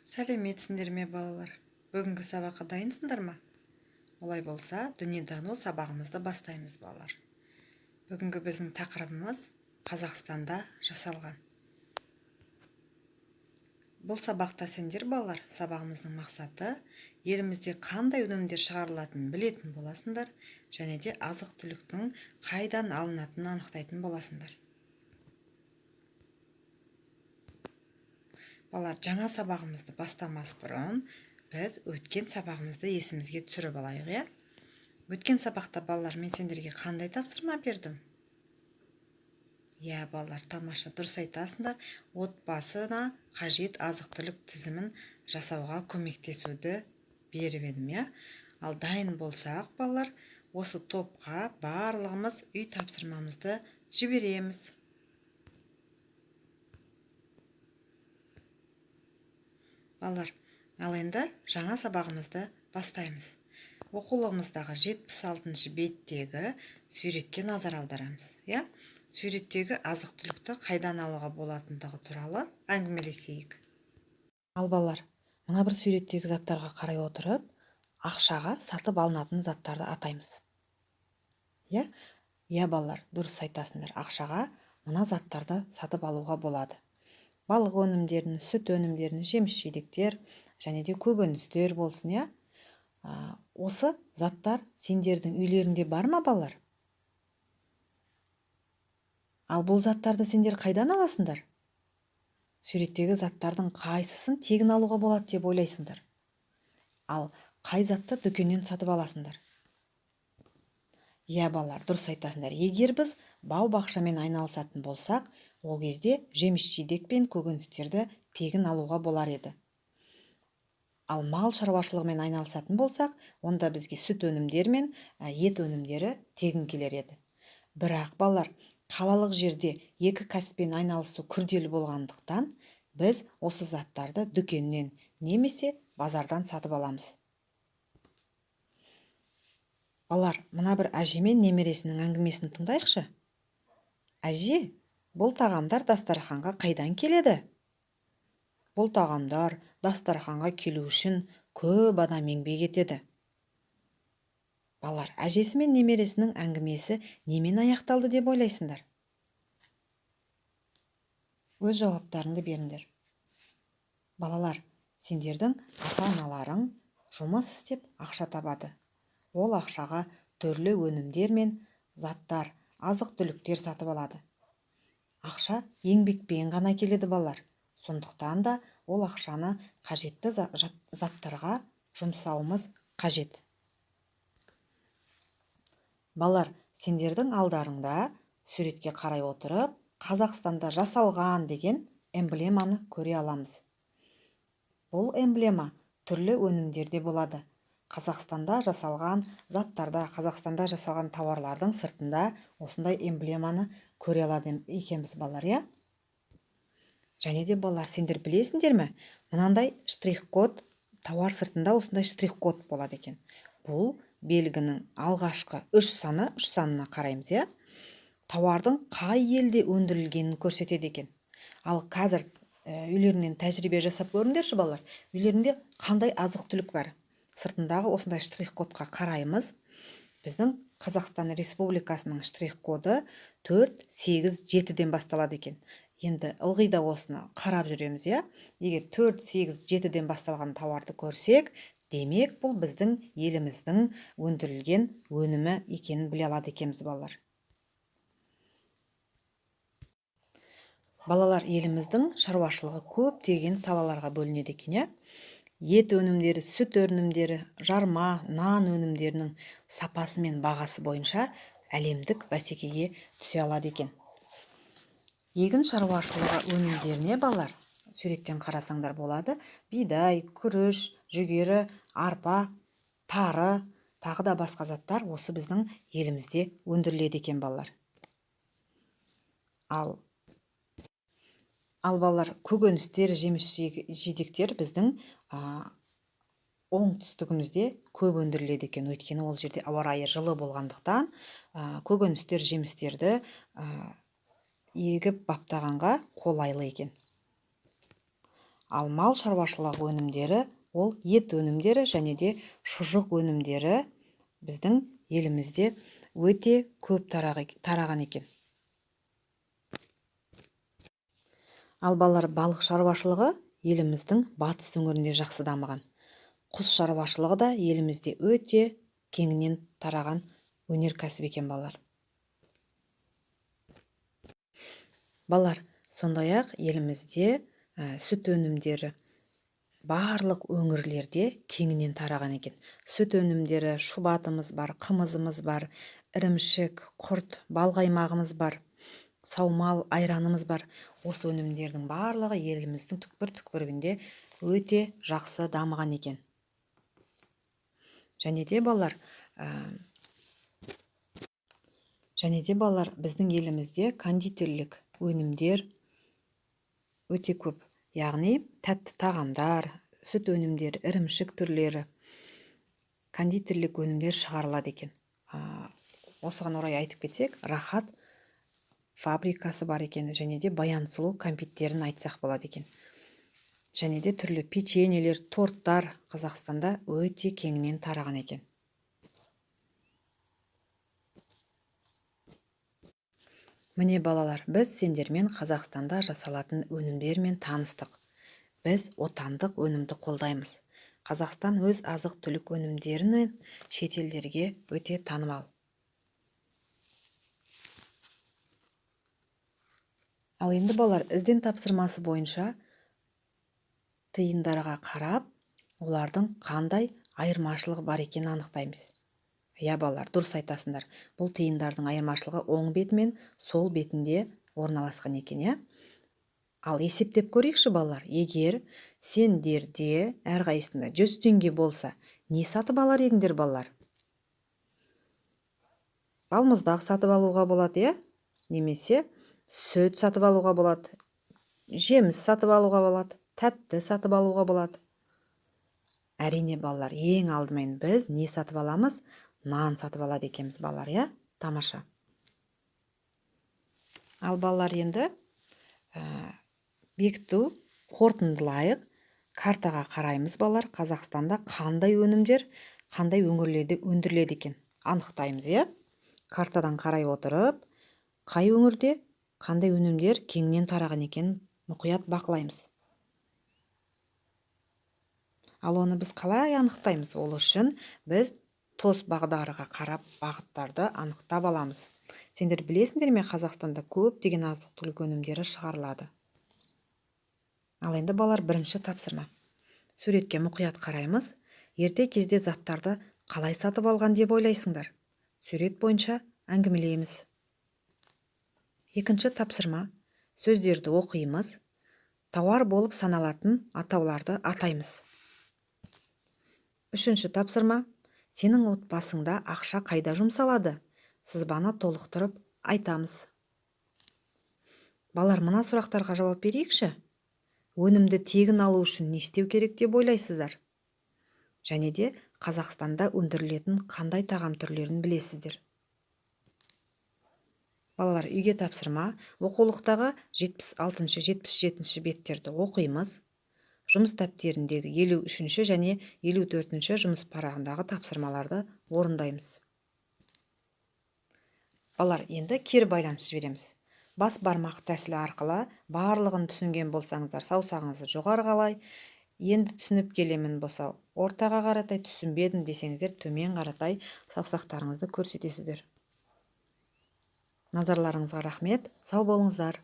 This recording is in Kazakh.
Сәлеметсіңдер ме, балалар? Бүгінгі сабаққа дайынсыңдар ма? Олай болса, дүниетану сабағымызды бастаймыз, балалар. Бүгінгі біздің тақырыбымыз Қазақстанда жасалған. Бұл сабақта сендер, балалар, сабағымыздың мақсаты елімізде қандай өнімдер шығарылатынын білетін боласыңдар және де азық-түліктің қайдан алынатынын анықтайтын боласыңдар. Балалар, жаңа сабағымызды бастамас бұрын біз өткен сабағымызды есімізге түсіріп алайық, иә? Өткен сабақта, балалар, мен сендерге қандай тапсырма бердім? Иә, балалар, тамаша, дұрыс айтасыңдар. Отбасына қажет азық-түлік тізімін жасауға көмектесуді беріп едім, иә? Ал дайын болсақ, балалар, осы топқа барлығымыз үй тапсырмамызды жібереміз. Балалар, ал енді жаңа сабағымызды бастаймыз. Оқулығымыздағы 76 беттегі суретке назар аударамыз, иә? Суреттегі азық-түлікті қайдан алуға болатындығы туралы әңгімелесейік. Ал балалар, мына бір суреттегі заттарға қарай отырып, ақшаға сатып алынатын заттарды атаймыз. Иә? Иә, балалар, дұрыс айтасыңдар. Ақшаға мына заттарды сатып алуға болады. Балық өнімдерін, сүт өнімдерін, жеміс-жидектер және де көкөністер болсын, иә? Осы заттар сендердің үйлеріңде бар ма, балалар? Ал бұл заттарды сендер қайдан аласыңдар? Суреттегі заттардың қайсысын тегін алуға болады деп ойлайсыңдар? Ал қай затты дүкеннен сатып аласыңдар? Иә, балалар, дұрыс айтасыңдар. Егер біз бау-бақшамен айналысатын болсақ, ол кезде жеміс-жидек пен көкөністерді тегін алуға болар еді. Ал мал шаруашылығымен айналысатын болсақ, онда бізге сүт өнімдері мен ет өнімдері тегін келер еді. Бірақ, балалар, қалалық жерде екі кәсіппен айналысу күрделі болғандықтан, біз осы заттарды дүкеннен немесе базардан сатып аламыз. Балалар, мына бір әже мен немересінің әңгімесін тыңдайықшы. Әже, бұл тағамдар дастарханға қайдан келеді? Бұл тағамдар дастарханға келу үшін көп адам еңбек етеді. Балалар, әжесі мен немересінің әңгімесі немен аяқталды деп ойлайсыңдар? Өз жауаптарыңды беріңдер. Балалар, сендердің ата-аналарың жұмыс істеп ақша табады. Ол ақшаға түрлі өнімдер мен заттар, азық-түліктер сатып алады. Ақша еңбекпен ғана келеді, балалар. Сондықтан да ол ақшаны қажетті заттарға жұмсауымыз қажет. Балалар, сендердің алдарыңда суретке қарай отырып, Қазақстанда жасалған деген эмблеманы көре аламыз. Бұл эмблема түрлі өнімдерде болады. Қазақстанда жасалған заттарда, Қазақстанда жасалған тауарлардың сыртында осындай эмблеманы көре алады екенбіз, балалар, иә? Және де, балалар, сендер білесіңдер ме? Мынандай штрих-код, тауар сыртында осындай штрих-код болады екен. Бұл белгінің алғашқы үш саны, үш санына қараймыз, иә? Тауардың қай елде өндірілгенін көрсетеді екен. Ал қазір үйлерінен тәжірибе жасап көріңдерші, балалар. Үйлерінде қандай азық-түлік бар? Сыртындағы осындай штрих-кодқа қараймыз. Біздің Қазақстан Республикасының штрих-коды 4, 8, 7-ден басталады екен. Енді ылғи да осыны қарап жүреміз, иә? Егер 4, 8, 7-ден басталған тауарды көрсек, демек бұл біздің еліміздің өндірілген өнімі екенін біле алады екенбіз, балалар. Балалар, еліміздің шаруашылығы көптеген салаларға бөлінеді екен, иә? Ет өнімдері, сүт өнімдері, жарма, нан өнімдерінің сапасы мен бағасы бойынша әлемдік бәсекеге түсе алады екен. Егін шаруашылығы өнімдеріне, балалар, суреттен қарасаңдар болады, бидай, күріш, жүгері, арпа, тары, тағы да басқа заттар осы біздің елімізде өндіріледі екен, балалар. Ал балалар, көкөністер, жеміс-жидектер біздің оңтүстігімізде көп өндіріледі екен. Өйткені ол жерде ауа райы жылы болғандықтан, көкөністер, жемістерді егіп баптағанға қолайлы екен. Ал мал шаруашылығы өнімдері, ол ет өнімдері және де шұжық өнімдері біздің елімізде өте көп тараған екен. Ал балалар, балық шаруашылығы еліміздің батыс өңірінде жақсы дамыған. Құс шаруашылығы да елімізде өте кеңінен тараған өнеркәсіп екен балалар. Балалар, сондай-ақ елімізде сүт өнімдері барлық өңірлерде кеңінен тараған екен. Сүт өнімдері, шұбатымыз бар, қымызымыз бар, ірімшік, құрт, балқаймағымыз бар, саумал, айранымыз бар. Осы өнімдердің барлығы еліміздің түкпір-түкпірінде өте жақсы дамыған екен. Және де балалар, біздің елімізде кондитерлік өнімдер өте көп. Яғни тәтті тағамдар, сүт өнімдері, ірімшік түрлері, кондитерлік өнімдер шығарылады екен. Осыған орай айтып кетсек, Рахат фабрикасы бар екен, және де Баян сұлу кәмпиттерін айтсақ болады екен. Және де түрлі печеньелер, торттар Қазақстанда өте кеңінен тараған екен. Міне балалар, біз сендермен Қазақстанда жасалатын өнімдермен таныстық. Біз отандық өнімді қолдаймыз. Қазақстан өз азық-түлік өнімдерімен шетелдерге өте танымал. Ал енді балалар, ізден тапсырмасы бойынша тиындарға қарап, олардың қандай айырмашылығы бар екенін анықтаймыз. Иә, балалар, дұрыс айтасыңдар. Бұл тиындардың айырмашылығы оң беті мен сол бетінде орналасқан екен, иә? Ал есептеп көрейікші, балалар. Егер сендерде әрқайсысында 100 теңге болса, не сатып алар едіңдер, балалар? Балмұздақ сатып алуға болады, иә? Немесе сүт сатып алуға болады, жеміс сатып алуға болады, тәтті сатып алуға болады. Әрине, балалар, ең алдымен біз не сатып аламыз? Нан сатып алады екенбіз, балалар, иә? Тамаша. Ал балалар, енді бекіту, қорытындылайық. Картаға қараймыз, балалар. Қазақстанда қандай өнімдер, қандай өңірлерде өндіріледі екен анықтаймыз, иә? Картадан қарай отырып, қай өңірде қандай өнімдер кеңінен тараған екенін мұқият бақылаймыз. Ал оны біз қалай анықтаймыз? Ол үшін біз тос бағдарға қарап бағыттарды анықтап аламыз. Сендер білесіңдер ме, Қазақстанда көптеген азық-түлік өнімдері шығарылады. Ал енді балалар, бірінші тапсырма. Суретке мұқият қараймыз. Ерте кезде заттарды қалай сатып алған деп ойлайсыңдар? Сурет бойынша әңгімелейміз. Екінші тапсырма. Сөздерді оқимыз. Тауар болып саналатын атауларды атаймыз. Үшінші тапсырма. Сенің отбасыңда ақша қайда жұмсалады? Сызбаны толықтырып айтамыз. Балалар, мына сұрақтарға жауап берейікші. Өнімді тегін алу үшін не істеу керек деп ойлайсыздар? Және де Қазақстанда өндірілетін қандай тағам түрлерін білесіздер? Балалар, үйге тапсырма. Оқулықтағы 76-77 беттерді оқимыз. Жұмыс дәптеріндегі 53 және 54 жұмыс парағындағы тапсырмаларды орындаймыз. Балалар, енді кері байланыс жібереміз. Бас бармақ тәсілі арқылы барлығын түсінген болсаңыздар, саусағыңызды жоғары қалай, енді түсініп келемін болса, ортаға қаратай, түсінбедім десеңіздер, төмен қаратай саусақтарыңызды көрсетесіздер. Назарларыңызға рахмет. Сау болыңыздар.